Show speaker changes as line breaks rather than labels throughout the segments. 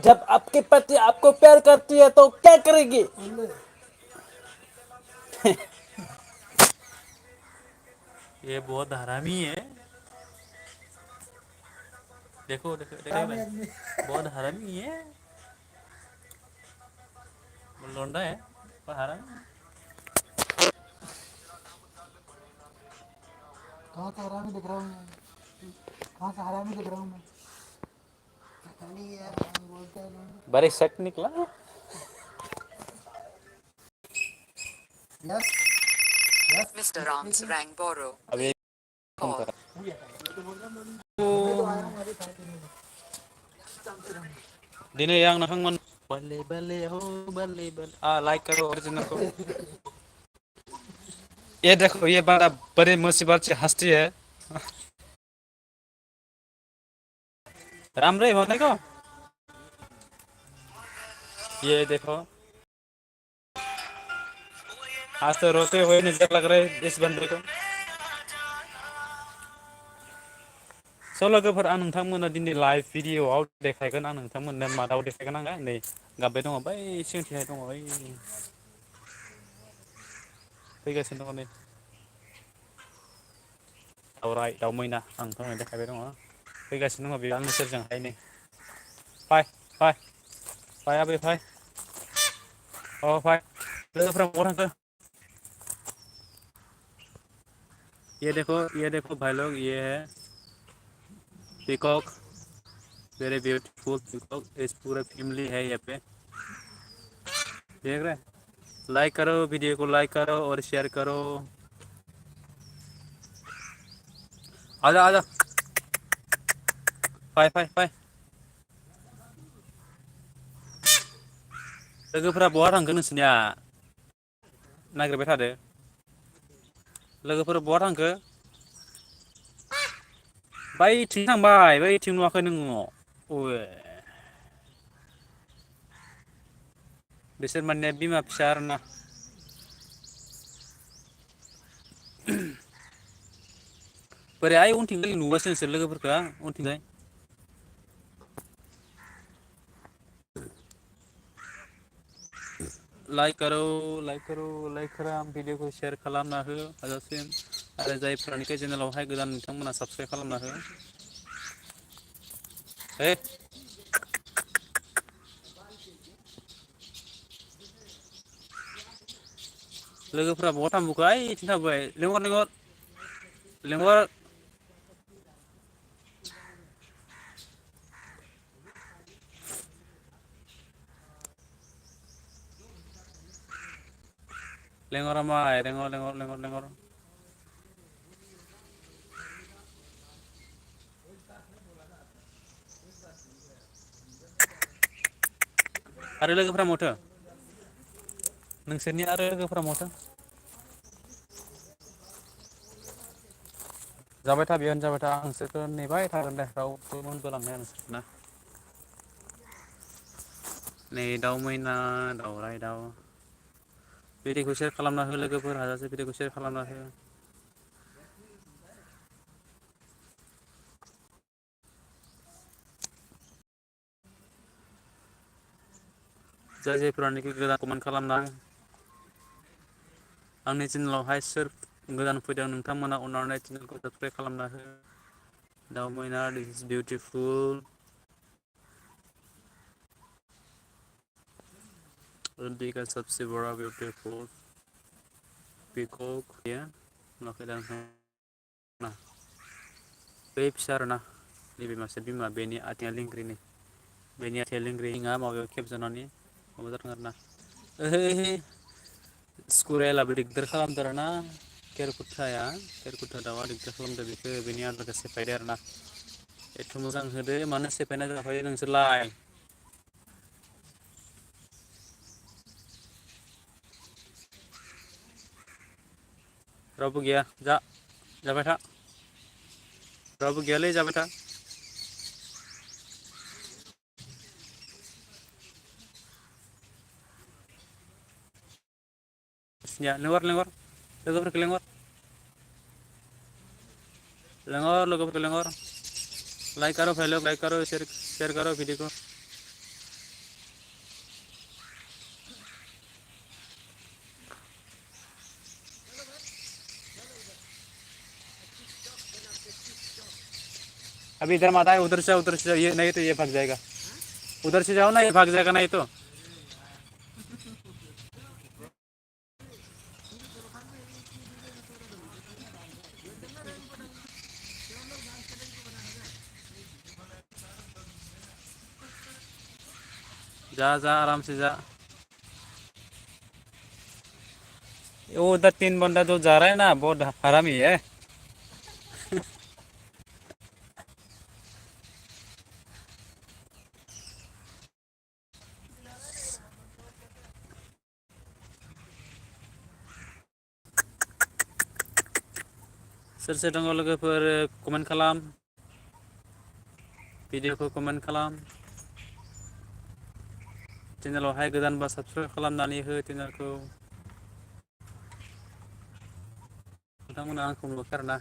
जब आपके पति आपको प्यार करती है तो क्या करेगी? ये बहुत हरामी है। देखो देखो देखो, बहुत हरामी है। लौंडा है पर हरामी। कहाँ से हरामी दिख रहा हूँ मैं? कहाँ से हरामी दिख रहा हूँ मैं? नहीं यार, बोलता है लौंडा। बड़े शक निकला। Yes yes
Mr. Rams rang borrow.
अब ये फोन
Call.
कर दिनै आं नोंथांमोन बल्ले बल्ले हो बल्ले बल्ले लाइक करो ओरिजिनल को। ये देखो ये बड़ा बड़ी मुसीबत से हंसती है। राम्रै भनेको ये देखो आज तो रोते हुए नजर लग रहे इस बंदे को। स' लोगोफोर आं नोंथांमोननो दिनै लाइभ भिडिअ'आव देखायगोन आं नोंथांमोननो मादाव देखायगोन आङो नै गाबबाय दङ बै सिंथिहाय दङ ओइ फैगासिनो दङ नै दावराय दाउ मैना आं नोंथांमोननो देखायबाय दङ फैगासिनो दङ बेयो आंनि सेरजोंहाय नै फाय फाय फाय आबै फाय अ फाय लोगोफोरा बहा थांखो ये देखो भाई लोग ये है पीकॉक वेरी ब्यूटीफुल पीकॉक इस पूरे फैमिली है यहाँ पे देख रहे लाइक करो वीडियो को लाइक करो और शेयर करो आजा आजा फाय फाय फाय लोगोफोरा बहा थांखो नोंसोरनिया नागिरबाय थादो लोगोफोरा बहा थांखो बैथिं थांबाय बैथिं नुवाखै नोङो अए बिसोर माने बिमा फिसा आरोना बोरैहाय उनथिंजाय नुगासिनो नोंसोर लोगोफोरखौ उनथिंजाय लाइक करो लाइक खालाम भिडिअखौ शेयार खालामना हो हाजासिम आरो जायफोरानिखि चेनेलावहाय गोदान नोंथांमोना साबसक्राइब खालामना हो हे लोगोफोरा बहा थांबोखो ओइथिं थांबाय लेंहर लेंहर लेंहर लेंहर माय लेंहर लेंहर लेंहर लेंहर आरो लोगोफोरा माथो नोंसोरनि आरो लोगोफोरा माथो जाबाय था बेयावनो जाबाय था आं नोंसोरखौ नेबाय थागोन दे रावबो उनबोलांनो हाया नोंसोरना नै दाउ मैना दाउराय दाउ भिडिअखौ शेयार खालामना हो लोगोफोर हाजासे भिडिअखौ शेयार खालामना हो जाय जायफोरानोखि गोदान कमेन्ट खालामना आंनि चेनेलावहाय सोर गोदान फैदों नोंथांमोना अननानै चेनेलखौ साबसक्राइब खालामना हो दाउ मैना दिस इज बिउटिफुल इंडिया का सबसे बड़ा ब्यूटीफुल पीकॉक ये नुवाखै दा नोंथांमोना बे फिसा आरोना नैबे मासे बिमा बेनि आथिङा लेंग्रिनि बेनि आथिङा लेंग्रि हिङा माबायाव खेबजानानै माबा जादों आरोना ओहै स्कुरेलाबो दिगदार खालामदों आरोना केरकुटा दाउआ दिगदार खालामदों बेखौ बेनि आदारखौ सेफायदो आरोना एथ' मोजां होदो मानो सेफायना जाफायो नोंसोरलाय रावबो गैया जा जाबाय था रावबो गैयालै जाबाय था लेंहर लेंहर लोगोफोरखौ लेंहर लेंहर लोगोफोरखौ लेंहर लाइक करो भाई लोग लाइक करो शेयर करो वीडियो को अभी इधर मत आए, उधर से ये नहीं तो ये भाग जाएगा। उधर से जाओ ना, ये भाग जाएगा नहीं तो। जा जा आराम से जा। वो उधर 3 बंदा जो जा रहा है ना, बहुत हरामी है। सोर दङ लोगोफोर कमेन्ट खालाम, भिडिअखौ कमेन्ट खालाम, चेनेलावहाय गोदानबा साबस्क्राइब खालामनानै हो चेनेलखौ। नोंथांमोना आंखौ नुखारोना।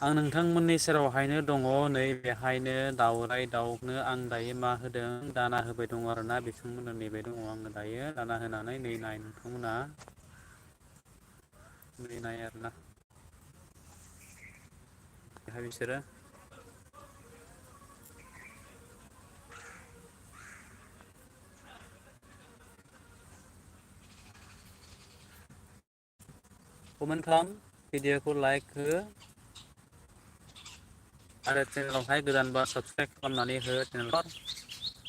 आं नोंथांमोननि सेरावहायनो दङ, नै बेहायनो दाउराइ दाउनो आं दायो मा होदों, दाना होबाय दङ आरोना। बिथांमोना नेबाय दङ आङो दायो दाना होनानै। नै नाय नोंथांमोना, नै नाय आरोना बेहाय बिसोरो। कमेन्ट खालाम, भिडिअखौ लाइक हो, आरो चेनेलावहाय गोदानबा साबस्क्राइब खालामनानै हो चेनेलखौ।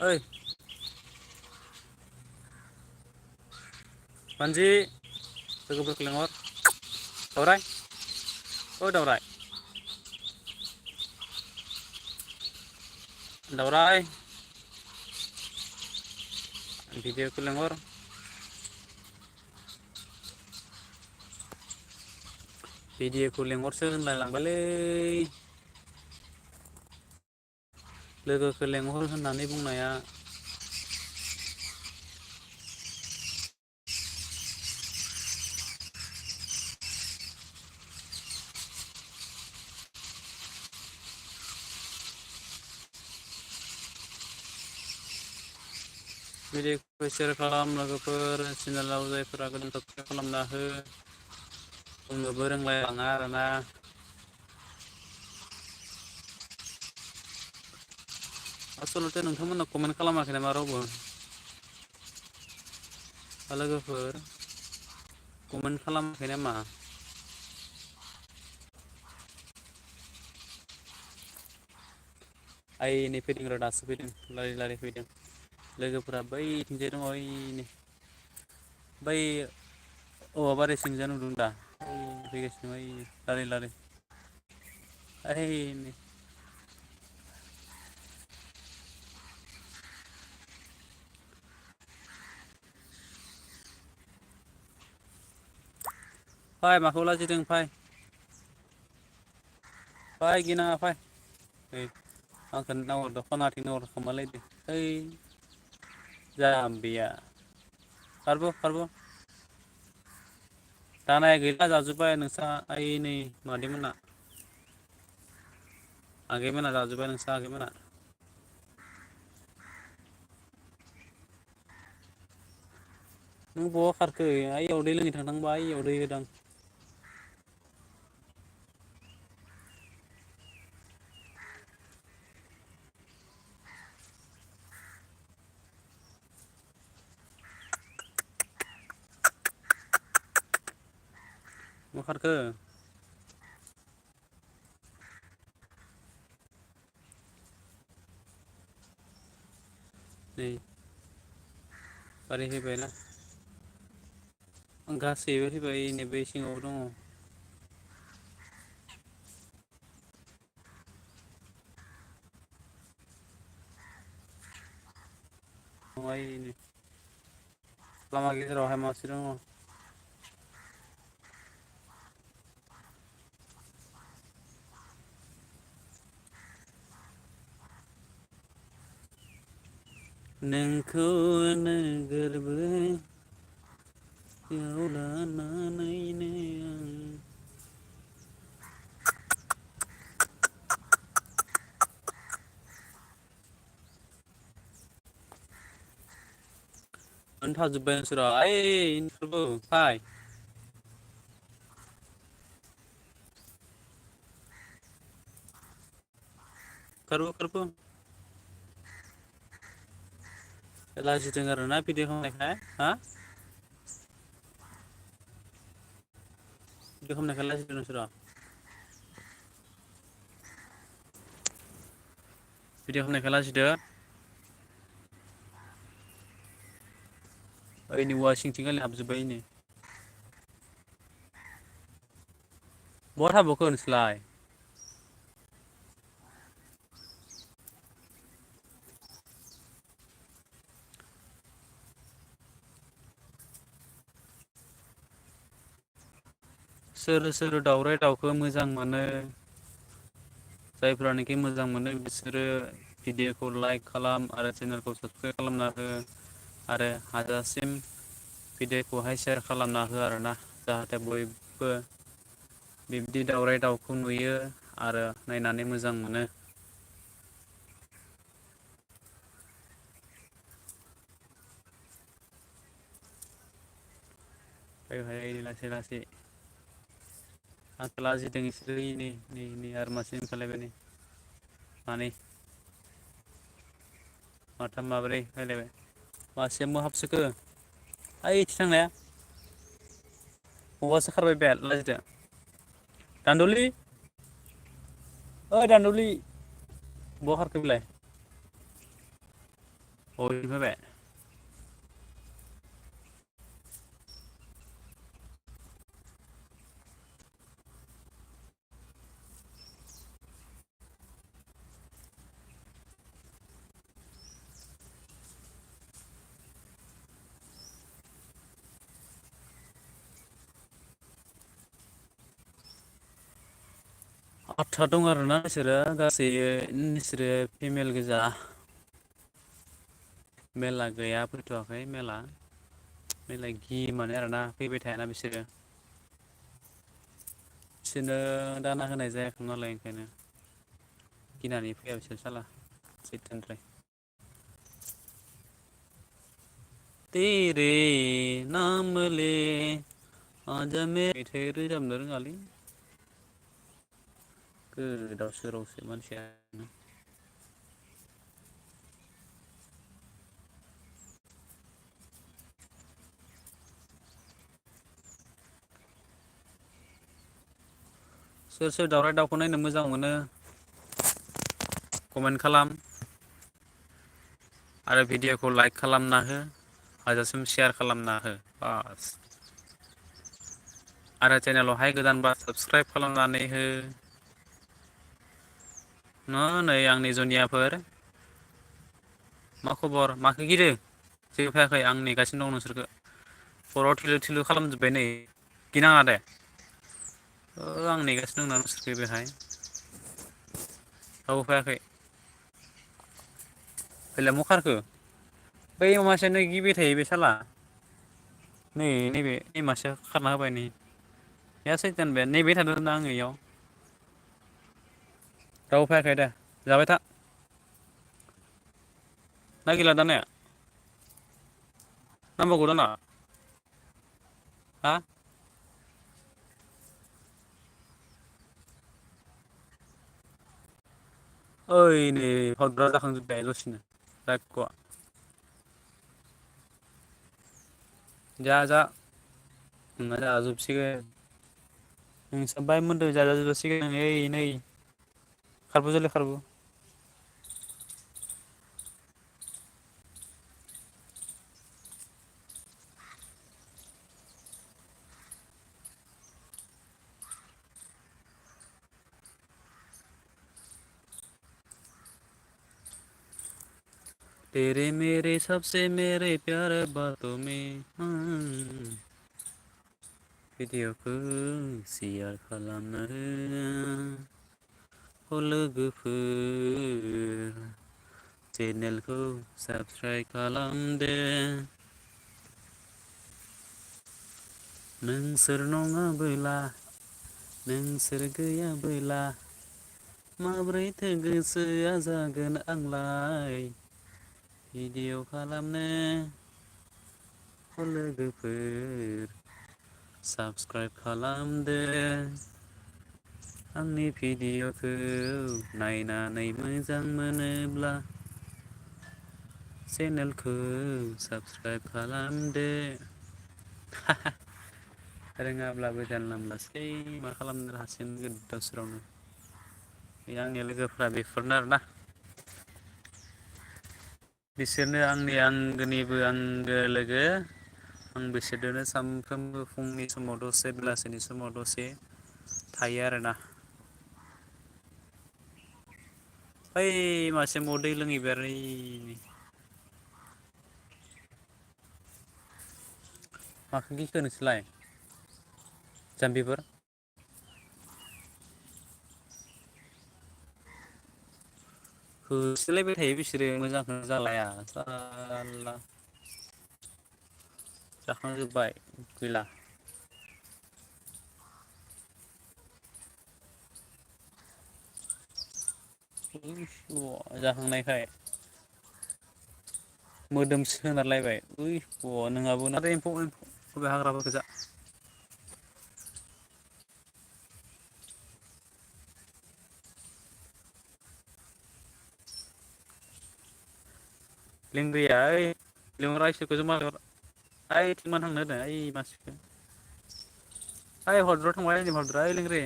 ओइ बानजि, लोगोफोरखौ लेंहर। दावराय, ओ दावराय, दावराय, भिडिअखौ लेंहर। भिडिअखौ लेंहरसो होनलाय लांबायलै। लोगोखौ लेंहर होननानै बुंनाया। भिडिअखौ शेयार खालाम लोगोफोर, चेनेलाव जायफोरा गोदान साबस्क्राइब खालामना हो। बुंनोबो रोंलायलाङा आरोना। आसलथे नोंथांमोना कमेन्ट खालामाखै नामा रावबो? लोगोफोर कमेन्ट खालामाखै नामा? आइ नै फैदों र', दासो फैदों, लारि लारि फैदों। लोगोफोरा बैथिंजाय दङ, ओइनै बै औवा बारि सिंजा नुदों दा, फैगासिनो ओइ लारि लारि। ओइ फै, माखौ लाजिदों फै। फै गिनाङा फै। ओइ आंखौनो नाहरदों, खनाथिं नाहरखोमालायदों। ओइ जामबिया, खारबो खारबो। दानाया गैला, जाजोब्बाय नोंसा ओइ नै मादैमोना। आगैमोना जाजोब्बाय, नोंसा आगैमोना। नों बहा खारखो? ओइयाव दै लोंनो थांनांबा ओइयाव दै होदां। बहा खारखो? नै बारि फैबायना। गासैबो फैबाय, नै बै सिङावबो दङ। ओइनै लामा गेजेरावहाय मासे दङ। नोंखौ नोगोरबो याव लानानैनो आं। थाजोब्बाय नोंसोरो, ओइ नोंसोरबो फै। खारबो लाजिदों आरोना भिडिअ खालामनायखाय हा भिडिअ खालामनायखाय लाजिदों नोंसोरो भिडिअ खालामनायखाय लाजिदो ओइनै औवा सिंथिं गालै हाबजोब्बाय नै बहा थाबावखो नोंसोरलाय सोर दावराय दावखौ मोजां मोनो जायफ्रानोखि मोजां मोनो बिसोरो भिडिअखौ लाइक खालाम आरो चेनेलखौ साबसक्राइब खालामना हो आरो हाजासिम भिडिअखौहाय सेयार खालामना हो आरोना जाहाथे बयबो बिब्दि दावराय दावखौ नुयो आरो नायनानै मोजां मोनो फैबाय लासै लासै आंखौ लाजिदों इसोरो नै आरो मासे ओंखारलायबाय नै मानै माथाम माब्रै फैलायबाय मासेया बहा हाबसोखो ओइथिं थांनाया अबावबासो खारबाय बे लाजिदो दान्दुलि ओइ दान्दुलि बहा खारखो बेलाय अबेनि फैबाय आदथा दं आरोना नोंसोरो गासै नोंसोरो फिमेल गोजा मेला गैया फैथ'वाखै मेला गियोमानो आरोना फैबाय थायाना बिसोरो बिसोरनो दाना होनाय जायाखै नालाय ओंखायनो गिनानै फैया बिसोर साला सैथानद्राय तेरे नाम ले आजा मेथाइ रोजाबनो रोङालै गोदाव सोरावसो मानसिया सोर दावराय दावखौ नायनो मोजां मोनो कमेन्ट खालाम आरो भिडिअखौ लाइक खालामना हो हाजासिम सेयार खालामना हो बास आरो चेनेलावहाय गोदानबा साबसक्राइब खालामनानै हो नै आंनि जुनियाफोर मा खबर माखौ गिदों जेबो फैयाखै आं नेगासिनो दं नोंसोरखौ खर'आव थिलु थिलु खालामजोब्बाय नै गिनाङा दे आं नेगासिनो दं नोंसोरखौ बेहाय रावबो फैयाखै फैलाय म खारखो बै मासेयानो गिबाय थायो बे साला नैबे मासेया खारना होबाय नै सैथान बे नैबे थादों ना आङो इयाव रावबो फैयाखै दे जाबाय था ना गैला दानिया नांबावगौ दाना हा ओइ नै हद्रा जाखांजोब्बाय दसेनो रागा जा नोंना जाजोबसिगोन नोंसा बाय मोन्दो जाजाजोबसिगोन नै खारबो जोलाय खारबो तेरे मेरे सबसे मेरे प्यारे बातों में भिडिअखौ शेयार खालामना हो लोगोफोर चेनेलखौ साबस्क्राइब खालामदो नोंसोर नङाबोला नोंसोर गैयाबोला माब्रैथो गोसोआ जागोन आंलाय भिडिअ खालामनो लोगोफोर साबसक्राइब खालामदो आंनि भिडिअ'खौ नायनानै मोजां मोनोब्ला चेनेलखौ साबस्क्राइब खालामदो। रोङाब्लाबो जानला मोनलासै मा खालामनो हासिगोन गोदाव सोरावनो। बे आंनि लोगोफ्रा बेफोरनो आरोना। बिसोरनो आंनि आंगोनिबो आंगो लोगो। आं बिसोरदोनो सानफ्रोमबो फुंनि समाव दसे बेलासिनि समाव दसे थायो आरोना। ओइ मासे माव दै लोंहैबाय आरो ओइ माखौ गिखो नोंसोरलाय जाम्बिफोर? होसोलायबाय थायो बिसोरो मोजांखौनो जालाया साल्ला। जाखांजोब्बाय गैला? जाखांनायखाय मोदोम सोनारलायबाय ओइ नोंहाबो ना एम्फौ एम्फौ बे हाग्राफोरखौ जा। लेंग्रिया ओइ लिंहर इसोरखौ जमा लिंहर ओइथिं मानो थांनो होदों ओइ मानसिखौ। ओइ हदराव थांबाय हदरा ओइ लेंग्रि।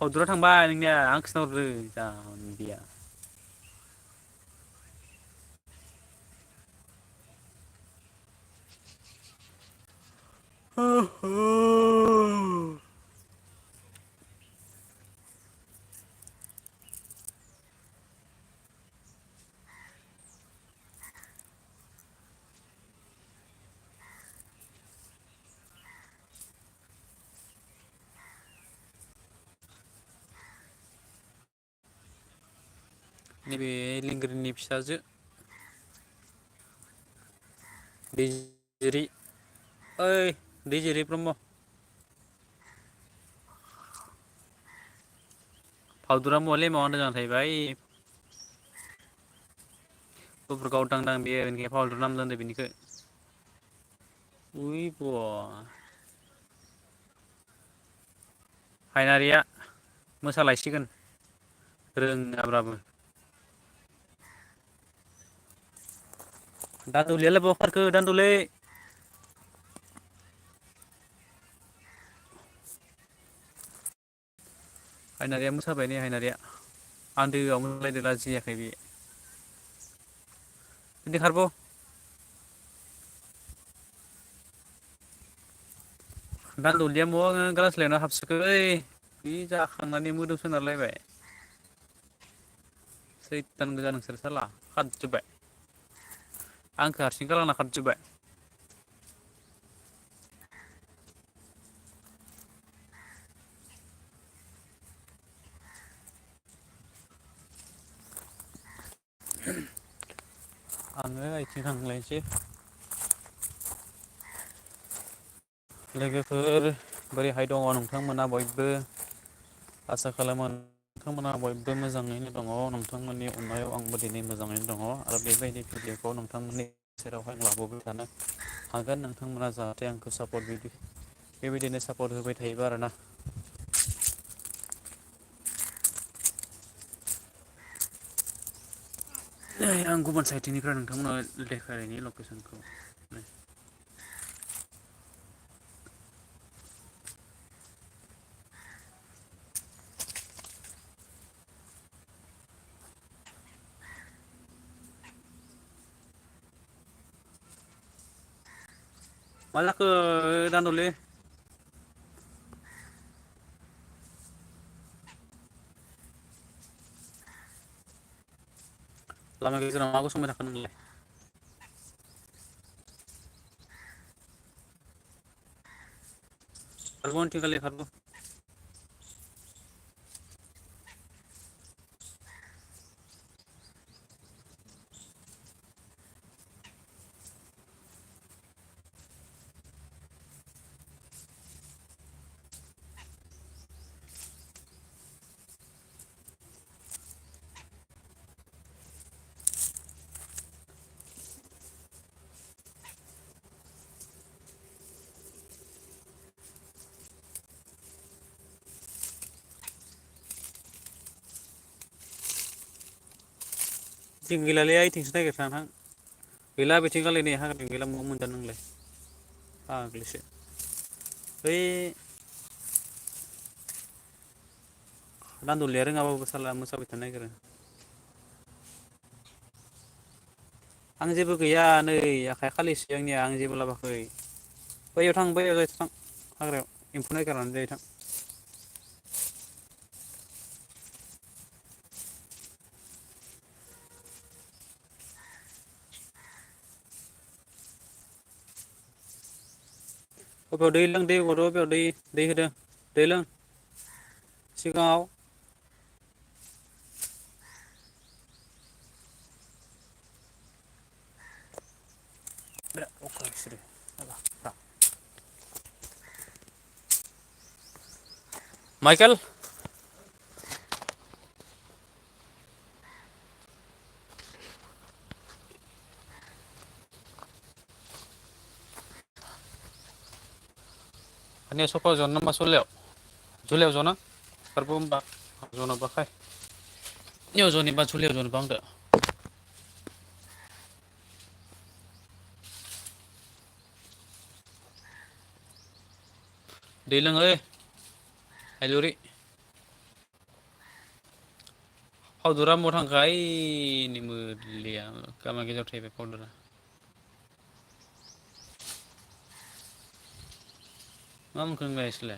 हावदुरा थांबाय नोंनिया आंखौसो नाहरदों जाम्बिया। नैबे लिंग्रिनि फिसाजो दैजिरि ओइ दैजिरि ब्रह्म। फाउदुरा मले मायाव जाना थाहैबाय। गुफुर गावदां दां बेयो फाउदुर नाम दोनदो बेनिखौ। उइ बा हायनारिया मोसालायसिगोन रोङाब्राबो। दादुलियालाय बहा खारखो दानदुलि? हायनारिया मोसाबाय नै हायनारिया आन्दोआव मोसालायदों लाजियाखै बे। बिदि खारब' दादुलिया महा ग्रास लेनआव हाबसोखो ओइ बे जाखांनानै मोदोम सोनारलायबाय। सैथान गोजा नोंसोर साला खारजोब्बाय आंखौ हारसिं गालांना खारजोब्बाय। आङो ओइथिं थांलायनोसै। लोगोफोर बोरैहाय दङ नोंथांमोना बयबो? आसा खालामो नोंथांमोना बयबो मोजाङैनो दङ नोंथांमोननि अननायाव आंबो दिनै मोजाङैनो दङ आरो बेबायदि भिडिअखौ नोंथांमोननि सेरावहाय लाबोबाय थानो हागोन नोंथांमोना जाहाथे आंखौ सापर्ट बिदि बेबायदिनो सापर्ट होबाय थायोबा आरोना। आं गुबुन साइडथिनिफ्राय नोंथांमोनाव देखायनायनि लकेसनखौ। मा जाखो दानदुलि? लामा गेजेराव मा गसंबाय थाखो नोंलाय? खारब' उनथिंखालि खारबो। थिं गैलालै ओइथिंसो नागिरना थां गैला बिथिंगालै नै हाग्रानि गैला महा मोनजानो नोंलाय फाग्लिसो बै दान्दुलिया रोङाबाबो साला मोसाबाय थानो नागिरो आं जेबो गैया नै आखाइ खालिसो आंनिया आं जेबो लाबोआखै बैयाव थां बैयाव थां हाग्रायाव एम्फौ नागिरनानै जायो थां बबेयाव दै लों दै गदो बबेयाव दै होदों दै लों सिगाङाव बिराद अखा हासोदों Michael Ini soko zona masuleo. Juleo zona. Perbumba. Zona bakai. Nyo zona ba juleo zona bangda. Dilang ơi. Hai luri. Powdera mau thangkai ni mulia. Kama kita try powdera. Ngam kung guys le.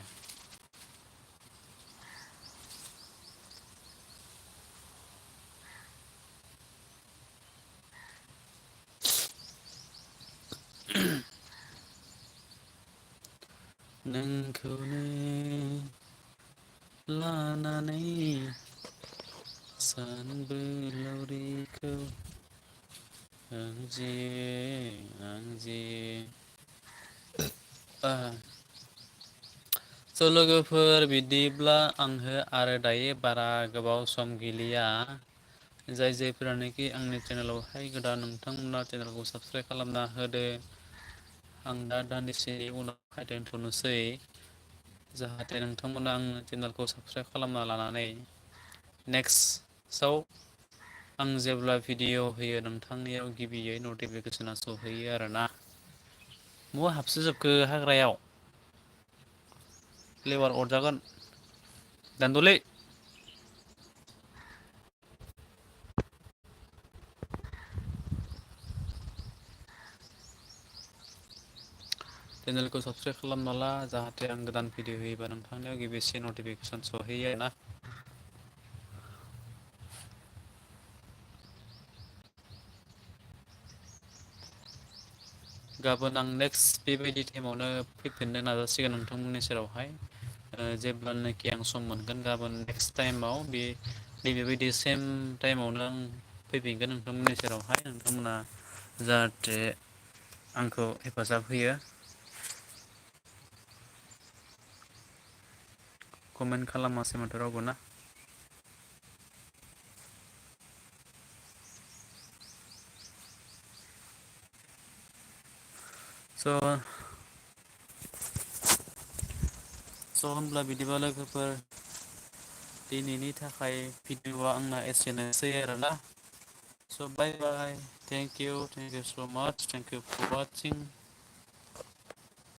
Nangkone lananai sanbelawriku angji So लोगोफोर बिदिब्ला आंहो आरो दायो बारा गोबाव सम गैलिया जाय जायफोरानोखि आंनि चेनेलावहाय गोदान नोंथांमोना चेनेलखौ साबस्क्राइब खालामना होदो आं दान्दिसेनि उनावहाय दोनथ'नोसै जाहाथे नोंथांमोना आंनि चेनेलखौ साबस्क्राइब खालामना लानानै नेक्स्टआव आं जेब्ला भिडिअ होयो नोंथांनियाव गिबियै नटिफिकेसना सहैयो आरोना महा हाबसोजोबखो हाग्रायाव लेवार अरजागोन दान्दुलै चेनेलखौ साबस्क्राइब खालामना ला जाहाथे आं गोदान भिडिअ होयोबा नोंथांनियाव गिबिसिन नटिफिकेसन सहैयो ना गाबोन आं नेक्स्ट बेबायदि टाइमावनो फैफिननो नाजासिगोन नोंथांमोननि सेरावहाय जेब्लानोखि आं सम मोनगोन गाबोन नेक्स्ट टाइमाव नैबेबायदि सेम टाइमावनो आं फैफिनगोन नोंथांमोननि सेरावहाय नोंथांमोना जाहाथे आंखौ हेफाजाब होयो कमेन्ट खालामासै माथो रावबो ना स' होनब्ला बिदिबा लोगोफोर दिनैनि थाखाय भिडिअआ आंना एसेनोसै आरोना स' बाय बाय थेंक इउ स' माच थेंक इउ फर वाचिं